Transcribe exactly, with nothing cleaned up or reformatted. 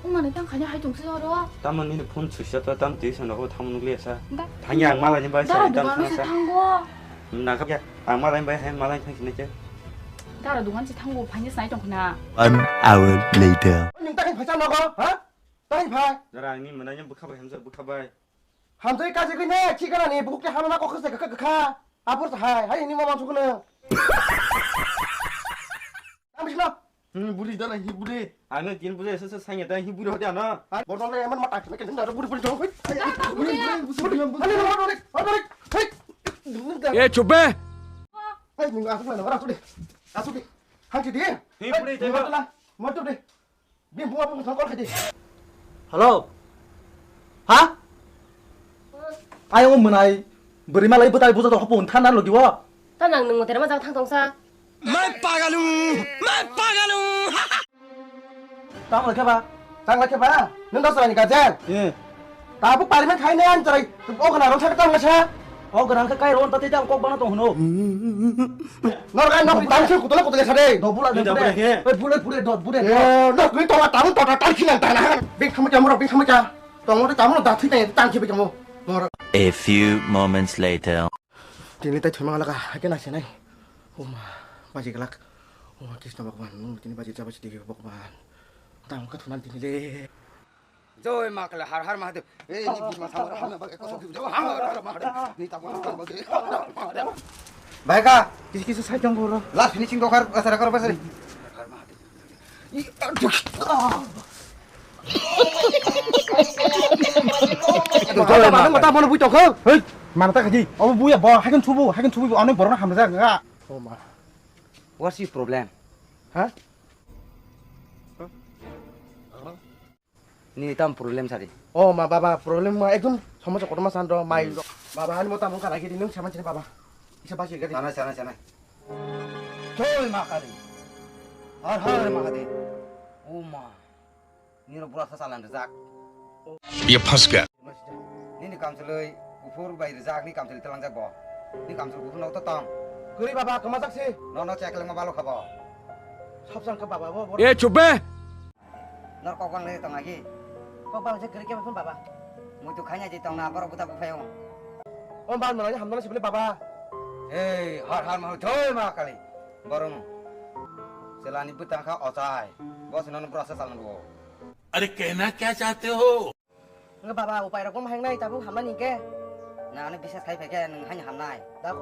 Wngmani tang khani hai tongsi oro. Tamo nini phone switch off, tam twi sano ko tamo nukliya sa. Da- Thangya ang malai ni bai Dara sa, tam dukan sana se sa. Thango. Nangkap ya, ang malai bai hai malai thang sini ke. Dara dukan se thango, phani sai tong khna. One hour later. Nung tang phai sa nogo, ha? Tang phai. Dara ang ni mana nyam bukha bai hamsa bukha bai. Hamsa ka se kine, chi kana ni bukuk te hamna ko khse ka ka. Apor sa hai, hai ni mama sukuna. Ang bisno. Hmm, buri dana hi buri. Ano tin buri sa sa sanya ta hi buri hodi ano. Hai, bordor le eman mata kene kene buri buri jong. Buri buri busu buri busu. Ani no bordor, bordor. Hey. E chup be. Hey, ni asuk na, asuk de. Asuk de. Hang chi de. Hi buri de. Mordor la. Mordor de. Bini buma buma thang call khaidi. Hello. Ha? Ayung mwnai bwrwi malai bwtai buja to hopung than nan logi o. Ta nang nwng motere majang thang tongsa. Mai pagalu, mai pagalu. Tamo khe ba? Tang khe ba? Nung da sani gajen. Eh. Tabuk pariman khai ne an charai. O gana rong thak tang sa. O gana khe kai ron ta te tang kok bana tong hno. Nor kai nok tang se kutula kutula sa de. Do bula de. Oi bule bule dot bule. Nok ni to ta to ta tar khinan ta na. Bing khamu jamu bing khamu ja. Tong de tamu da thui ta tang khibi jamu. Nor. A few moments later. Tini tai thuma laka hake na senai. Oma baji glak. Oma Krishna Bhagwan nung tini baji jaba sidi Bhagwan. Tang ka thunan tini le. Joy ma kala har har Mahadev. Eh, ni bima sama har na bagai kosong joy har har Mahadev. Ni tamo har har bagai. Bai ka, kisi kisi sai tong goro. Last finishing dokar asara karo pasari. Joy ma. Mata mano bui tong kho. Hei, mana ta khaji. Obo buya bo hakin thubu, hakin thubu, ani borok hamjak ga. Oh ma. What's your problem? Ha? Ni tam problem sari. Oh ma baba problem ma ekdom somosa kotorma san ro mai ro. Baba ani mota mungka lagi di nung saman sini baba. Isa basi gari. Sana sana sana. Joy ma kali. Har har Mahadev. Oh ma. Ni ro bura sa salan rijak. Ye phaska. Nini kamchwlwi kuphur bai rijak ni kamchwlwi tlangjak bo. Ni kamchwlwi kuphur no to tong. Kwrwi baba kwmajak se. No no check lengma balo khabo. Sab sang kha baba bo. Ye chup be. Nor kok bang le tong agi. Kok bang se kwrwi khe phun baba. Muitu khanya je tong na borok buta buphai ong. O ban mano hamdana sibole baba. Ei har har ma joy ma kali. Borong. Selani butang kha ochai. Bo sino no brasa salang bo. अरे कहना क्या चाहते हो? Nge baba upai rok bom hang nai tabuk hamna ni ke. Na ani bisas khai phaikhe nung haini hamnai. Da